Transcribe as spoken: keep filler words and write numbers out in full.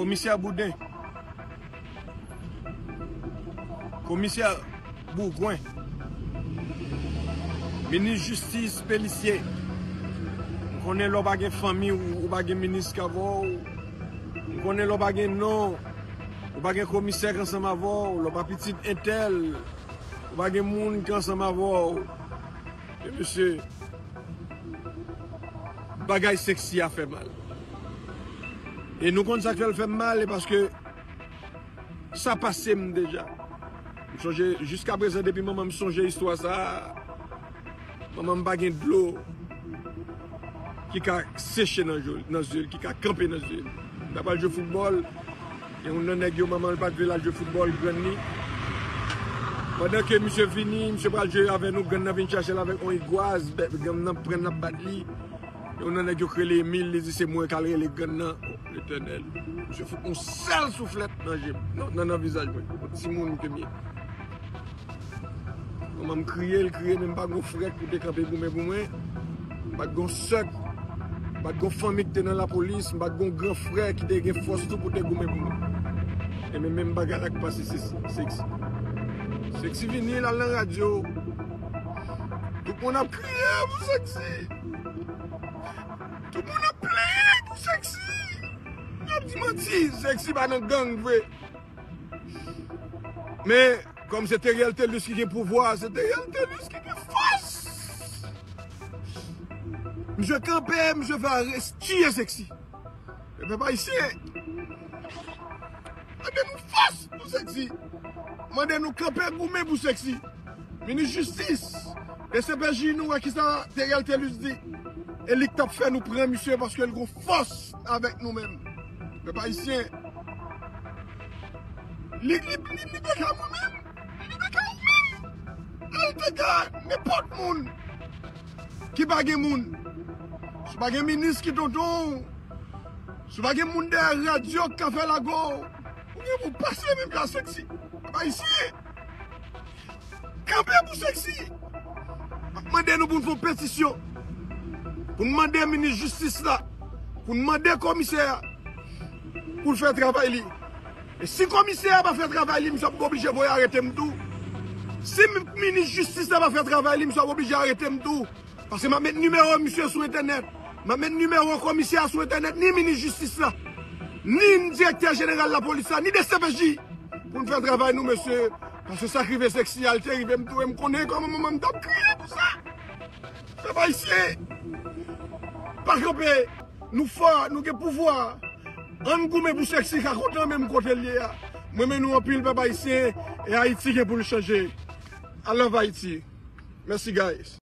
Komisè Bouden. Komisè Bougwen. Minis Jistis Pélissier. M konnen lè w pa gen fanmi, ou, ou pa gen minis k avè w. M konnen lè w pa gen non, ou pa gen komisè k ansanm avè w, lè w pa pitit entèl, ou pa gen moun k ansanm avè w. E mesye, bagay Sexy a fè mal. E nou konn sa k fè l fè m mal, e paske sa pase m deja. M sonje, jiska prezan, depi manman m sonje istwa sa a, manman m pa gen dlo ki ka seche nan je, nan zye l, ki ka kanpe nan zye l. L ta pral jwe foutbòl, gen youn nan nèg yo, manman l pa t vle l al jwe foutbòl, grann li. Pandan ke misye vini, misye pral jwe avè nou, grann nan vin chache l avèk yon igwaz, bè, grann nan pran l, l ap bat li. Youn nan nèg yo k rele Emil, li di se mwen k al rele grann nan. O, Letènèl. Misye fout yon sèl souflèt nan je m, nan, nan, nan vizaj mwen. Yon timoun ke m ye. Manman m kriye, l kriye, men m pa t gon frè ki te kanpe goumen pou mwen. M pa t gon sè, m pa t gon fanmi ki te nan lapolis, m pa t gon gran frè ki te gen fòs tou pou te goumen pou mwen. E men menm bagay la k pase Sexy. Sexy vini, l al nan radyo. Tout moun ap kriye pou Sexy. Tout moun ap plenyen pou Sexy. Y ap di manti, Sexy pa nan gang vre. Men, kòm se Theriel Thelus ki gen pouvwa, se Theriel Thelus ki gen fòs. Misye kanpe, misye fè arès tiye Sexy. E pèp ayisyen, mande nou fòs pou Sexy. Mande nou kanpe goumen pou Sexy. Minis jistis, D C P J, nou wè kisa Theriel Thelus di. E li k t ap fè nou pran misye paske l gon fòs avèk nou menm. Pèp ayisyen, li, li, li, li te ka mwen menm. Li te ka ou menm. Li te ka nenpòt moun ki pa gen moun. Si w pa gen minis ki tonton w, si w pa gen moun dèyè radyo k ka fè lago w, ou gen pou pase menm jan Sexy. Pèp ayisyen, kanpe pou Sexy. M ap mande nou pou n fè yon petisyon, pou n mande minis jistis la, pou n mande komisè a pou l fè travay li. E si komisè a pa fè travay li, misye ap oblije voye arete m tou. Si m-, minis jistis la pa fè travay li, misye ap oblije arete m tou. Paske m ap met nimewo misye sou entènèt. M ap met nimewo komisè a sou entènèt, ni minis jistis la, ni direktè jeneral lapolis la, ni D C P J, pou n fè travay nou, mesye. Paske sa k rive Sexy a, l te rive m tou, e m konnen kòman manman m t ap kriye pou sa. Pèp ayisyen, pa kanpe. Nou fò, nou gen pouvwa. Ann goumen pou Sexy ka kontan menm kote l ye a. M renmen nou anpil, pèp ayisyen, e Ayiti gen pou l chanje. I love Haiti. Mèsi, guys.